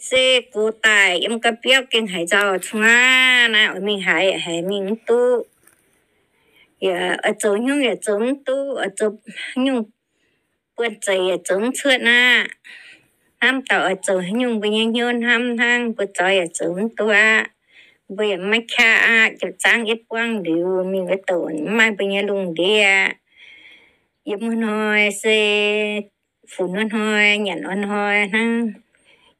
Se gox daaih yiem ga'biauv gengh haiz nzauh cuotv aqv. Naaiv oix mingh haaix yaac haiz mingh mv duqv. Yaac oix zoux nyungc yaac zoux mv duqv, oix zoux nyungc buonv-zeic yaac zoux mv cuotv aqv. Hnamv dauh oix zoux nyungc mbuo nyei hnyouv hnamv hnangv, mbuo zoux yaac zoux mv duqv aqv. Mbuo yaac maiv qaqv aqv, ziouc zaangv yietv buangv liuz mingh wuov douc mv maaih mbuo nyei lungh ndiev. Yiem wuov hnoi se funx wuov hnoi, nyanc wuov hnoi hnangv.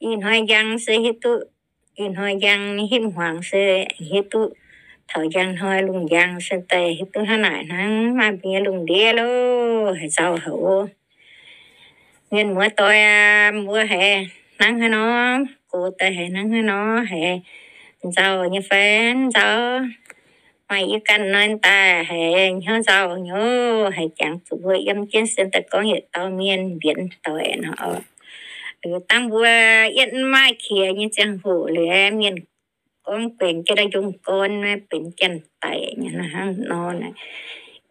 Ih hnoi njang se hiuv duqv, ih hnoi njang, hipv hmuangx se hiuv duqv, taux njang hnoi lungh njang se daaih hiuv duqv hnangv naaic hnangv. Maaih mbuo nyei lungh ndiev loh, haiz nzauh haic oc. Mienh muoz doic aac, mbuo haiz hnangv haaix nor, gox daaih haiz hnangv haaix nor, haiz nzauh nyei fai mv nzauh? Maaih yie ganh hnoi daaih haiz hnyouv nzauh nyei, haiz jangx zuqc mbuo yiem jienv se daaih gorngv yietc dauh mienh mbienx doic nor. Liuz dangh mbuo yietv mv maaih qiex nyei ziangh hoc liuz, mienh gorngv guenx jienv ndau njongc gorn naaiv benx janx-daic nyei hnangv nor naaic,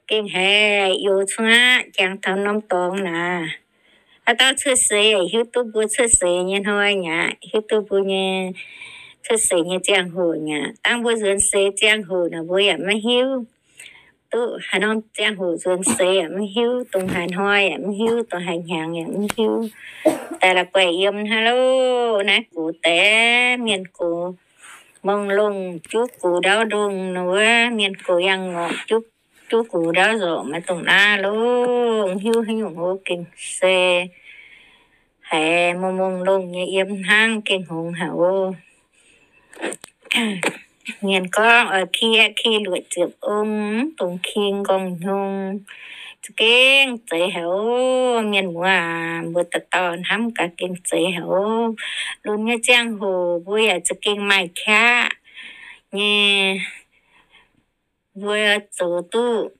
gengh haiz youz cuotv aqv. Jangx taux norm dorngx naaic, haaix dauh cuotv seix hiuv duqv mbuo cuotv seix nyei hnoi nyei aqv, hiuv duqv mbuo nyei cuotv seix nyei ziangh hoc nyei aqv. Dangh mbuo nzuonx seix ziangh hoc naaic mbuo yaac maiv hiuv duqv haaix norm ziangh hoc nzuonx seix yaac maiv hiuv, dongh haaix hnoi yaac maiv hiuv, dongh haaix hnyangx yaac maiv hiuv. Daaih la'guaih yiem hnangv loh. Naaiv gox deix mienh gox mongh longh juv gux ndaauv ndongh nor wuov, mienh gox yangh ngorc juv, juv gux ndaauv nzorc maiv dongh naaiv loh. Hiuv haaix nyungc oc, gengh se haiz mongh mongh longh nyei yiem hnangv, gengh hngongx haic oc. Mienh gorngv oix ki, ki luoqc ziepc ong, mv dungx ki nqorngv hnyong. Za'gengh zeiz haic oc. Mienh muoz aac, mbuo dauh dauh hnamv gaax gengh zeiz haic oc. Lunx nyei ziangh hoc mbuo yaac za'gengh maaih qaqv nyei. Mbuo zoux duqv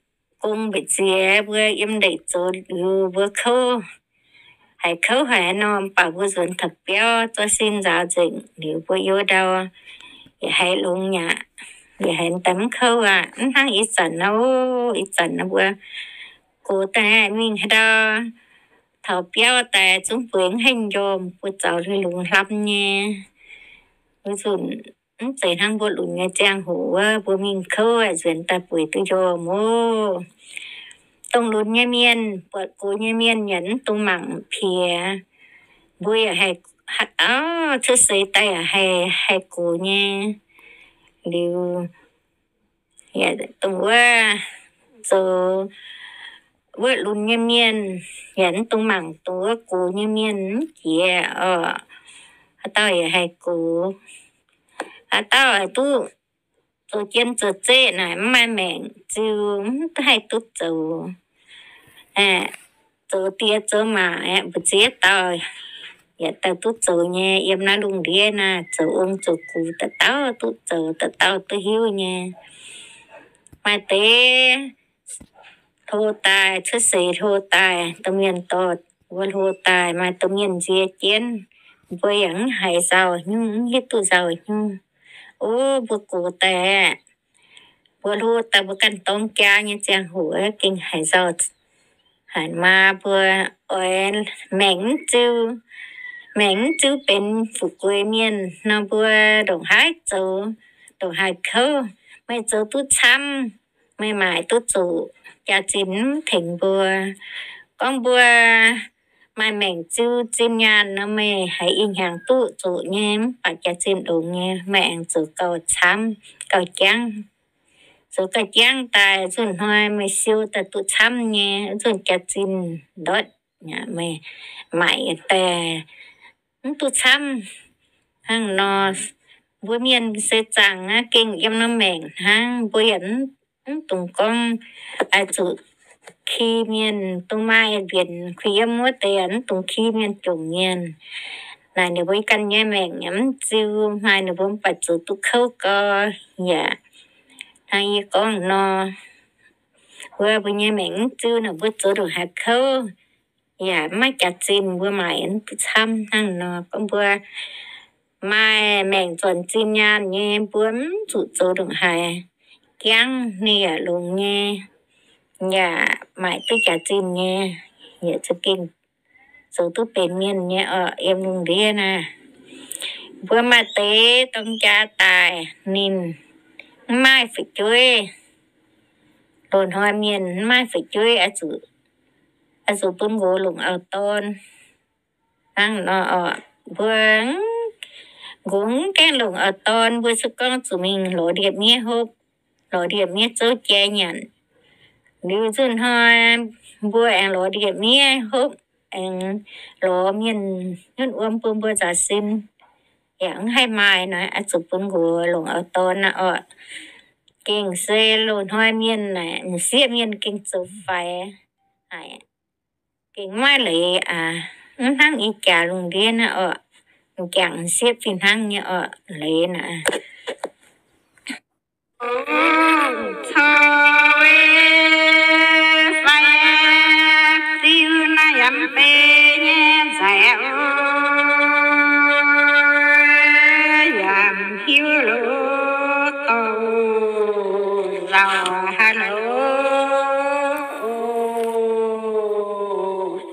gong mbu'ziex, mbuo yiem ndeic zoux liuz mbuo kouv, haiz kouv haic nor, mv baac mbuo nzuonx taux biauv zorqv sin nzaaux nzengc liuz mbuo yiem ndau yaac haiz longx aqv, yaac haiz daaih mv kouv aqv. Mv hnangv ih zanc nor, ih zanc nor mbuo gox daaih mingh haaix ndau taux biauv daaih zungv bueix mv haih njormh, buoz zaux lui lungz hlam nyei. Mbuo zunc mv zeiz hnangv mbuo lunx nyei ziangh hoc wuov, mbuo mingh kouv nzuonx daaih bueix duqv njormh oc. Dongh lunx nyei mienh, buatc gox nyei mienh yaac mv dungx mangc piex. Mbuo yaac haih, haaix dauh cuotv seix daaih yaac haih, haih gox nyei. Liuz yaac dongh wuov zoux wuov lunx nyei mienh yaac mv dungx mangc dongh wuov gox nyei mienh mv jiex oc. Haaix dauh yaac haih gox. Haaix dauh duqv zoux jien zoux zeqv naaic mv maaih maengc ziux, mv haih duqv zoux. Zoux diex zoux maac aeqv, mbu'ziex dauh yaac daaih duqv zoux nyei. Yiem naaiv lungh ndiev naaiv, zoux ong zoux gux dauh dauh duqv zoux, dauh dauh duqv hiuv nyei. Maaih deix hlo daaih, cuotv seix hlo daaih, domh mienh dorh mbuo hlo daaih, maaih domh mienh nzie jienv, mbuo yaac mv haiz nzauh hnyungv, mv hiuv duqv nzauh hnyungv. O, mbuo gox daaih, mbuo hlo daaih, mbuo ganh dorng jaa nyei ziangh hoc gengh haiz nzauh haic maah. Mbuo oix maengc mv ziux, maengc mv ziux benx fu'jueiv mienh nor, mbuo ndongc haaix zoux, ndongc haaix kouv, meih zoux duqv camv, meih maaic duqv zuqc, jaax-zinh mv tengx mbuo. Gorngv mbuo maaih maengc ziux zinh nyaanh nor, meih haiz ih hnyangx duqv zuqc nyei, mv baac jaax-zinh longx nyei, meih aengx zoux gauh camv, gauh jangv. Zoux gauh jangv daaih, nzunc hnoi meih siou daaih duqv camv nyei, nzunc jaax-zinh ndortv, meih maaic daaih mv duqv camv. Hnangv nor, mbuo mienh se zaangc aqv, gengh yiem norm maengc hnangv, mbuo yaac mv dungx gorngv oix zuqc ki mienh, dongh maaih mbienc kuh yiem wuov deix yaac mv dungx ki mienh jomc mienh. Naaic ninh mbuo ganh nyei maengc yaac mv ziux, maaih ninh mbuo mv baac zoux duqv kouv gau. Yaac hnangv yie gorngv nor, mbuo, mbuo nyei maengc mv ziux nor, mbuo zoux ndongc haaix kouv yaac mv maaih jaax-zinh, mbuo maaic mv duqv camv. Hnangv nor gorngv mbuo maaih maengc zornc zinh nyaanh nyei, mbuo mv zuqc zoux ndongc haaix jangv, ninh yaac longx nyei, yaac maaic duqv jaax-zinh nyei, yaac za'gengh zoux duqv benx mienh nyei oc, yiem lungh ndiev naaiv. Mbuo maaih deix dong jaa daaih ninh mv maaih fu'jueiv, loz-hnoi mienh mv maaih fu'jueiv, oix zuqc bun nqox longc auv-dorn. Hnangv nor oc, mbuo nqox mv gaengh longc auv-dorn, mbuo se gorngv zuqc mingh lorz ndie-miev hopv, lorz ndie-miev zouv jai nyanc. Liuz nzunc hnoi mbuo aengx lorz ndie-miev hopv, aengx lorz mienh nyunv wuom bun mbuo nzaaux sin, yaac mv haih maaih nor, oix zuqc bun nqox longc auv-dorn naaiv oc. Gengh se loz-hnoi mienh naaic, m'sieqv mienh gengh zoux faix haic, gengh maiv maaih leiz aqv. Mv hnangv ih jaax lungh ndiev naaiv oc, m'jangc m'sieqv fih hnangv nyei oc, leiz naaic. Cor fai ziu naaiv yaac mv bei nyei nzaic oc, yaac mv hiuv loz dorh nzauh haaix loz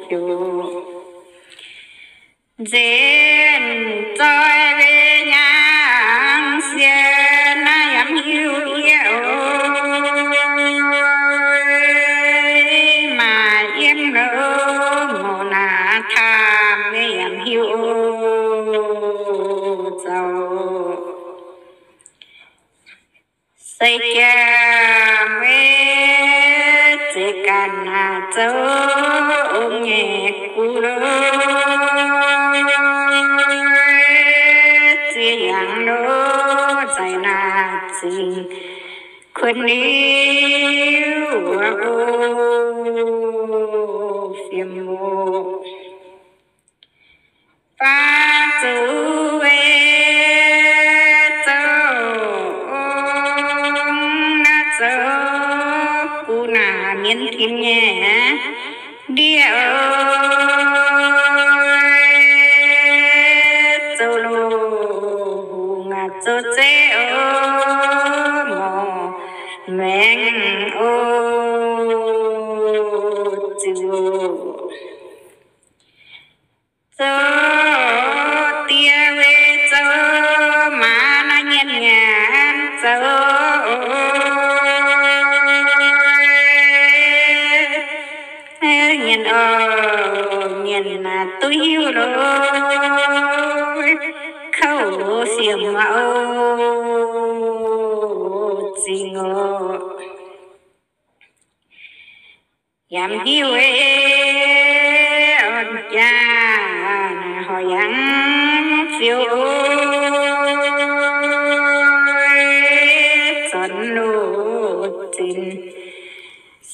hiuv. Nzengc zoi wei nyangx sienx naaiv yaac mv hiuv yie oc. Maaih yiem loz morc naaic taamh nyei yaac mv hiuv oc, zoux. Se jaa mv zeiz ganh naaic zoux ong nyei gu lov, ziex yangh lov nzaic naaic zingh kuonx liuz wuov oc, fiem oc. Faang zuqc weic zoux ong naaiv zoux gu naaic mienv tim nyei ndie oc, zoux loz-hungh aac zoux zeiv oc, morc maengx oc, ziux. Zoux die weic zoux maa naaiv nyien nyanc zoux nyanc oc, nyanc naaic duqv hiuv loz, kouv siemx oc, zingh oc. Yaac mv hiuv ei, orn jaa naaic horc yangh fiou oc, zornc loz-zinx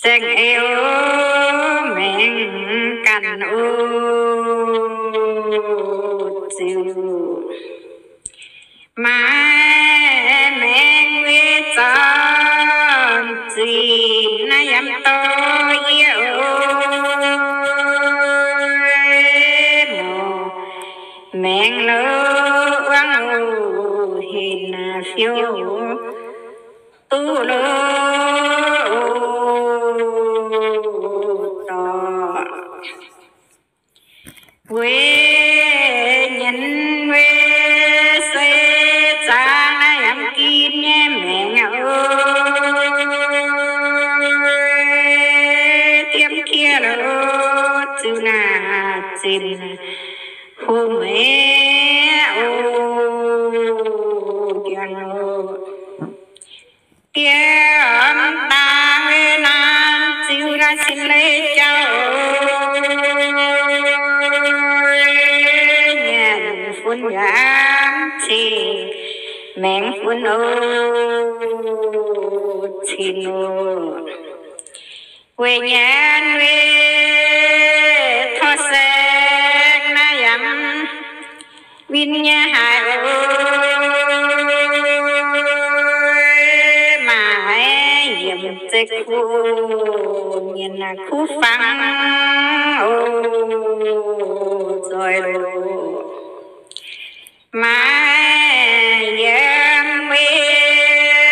saeng-eu maengx ganh oc, ziux. Maaih maengx weic zornc zinx naaiv yaac mv dorh yie oc, morc maengx loz wuov oc, henx naaic fiou duqv loz oc, dorh. Weic nyienz weic seix zaangc naaiv yaac mv ginv nyei maengx oc, diemv kiev loz ziux naaic zinx hungh meix oc, jangx oc. Diemv dangh weic naaiv ziux naaiv sin leiz jauv oc, nyanc fun yaac mv cingx maengx fun oc, cingx oc. Weic nyanc weic torv saeng naaiv yaac mv win nyei haic oc, maaih yiemc zeiv kuv nyienz kuv fangx oc, zoih loz. Maaih yiem weic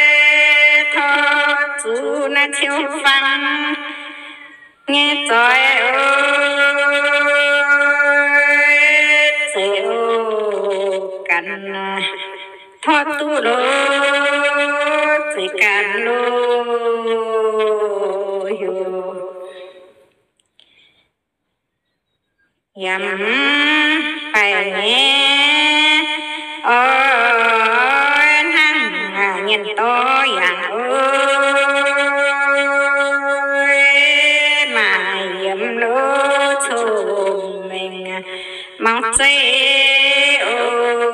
torv zuqc naaiv ciouv fangx nyei zoih oc, zeiv oc, ganh tov duqv loh, zeiz ganh loh heuc. Yaac mv baac nyei, oix hnangv nyienx dorv yaac oix maaih yiem loh cong-mengh mangc zeiv oc.